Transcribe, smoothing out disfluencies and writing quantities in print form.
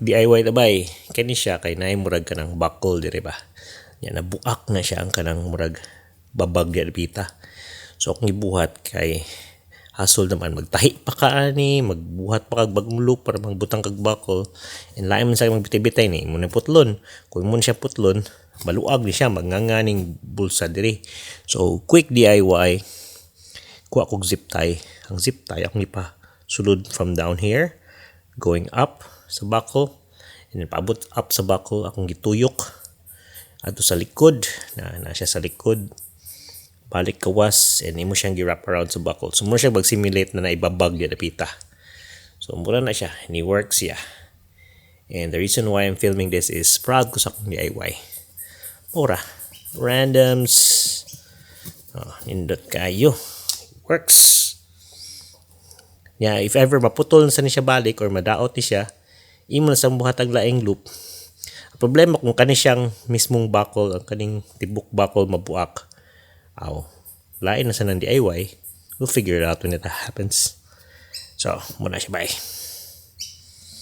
Quick DIY ta, bay. Kani siya kay naay murag kanang buckle diri ba. Nya nabuak na siya ang kanang murag babag diya dapita. So akong gibuhat kay hasol naman magtahi pa ka ani, magbuhat pa kag bagong loop para magbutang kag buckle. And lain man sa magbitay-bitay ni imo na putlon. Kung imo na siya putlon, maluag ni siya, magnganga ning bulsa diri. So quick DIY, kuha kog zip tie. Ang zip tie akong ipa sulod from down here going up sa buckle and then paabot up sa buckle, akong gituyok adto sa likod na na siya sa likod, balik kawas, and imo siyang gi-wrap around sa buckle. So mo siya mag-simulate na naibabag diya dapita. So mura na siya, ni works siya. And the reason why I'm filming this is proud ko sa akong DIY. Mura. Randoms. Oh, nindot kayo. Works. Yeah, if ever maputol na sa ni siya balik or madaot ni siya, imo na sa buhat og laing loop. Ang problema kung kani siyang mismong buckle, ang kaning tibok buckle mabuak. Aw, lain na sa nang DIY. We'll figure it out when it happens. So, muna siya, bye.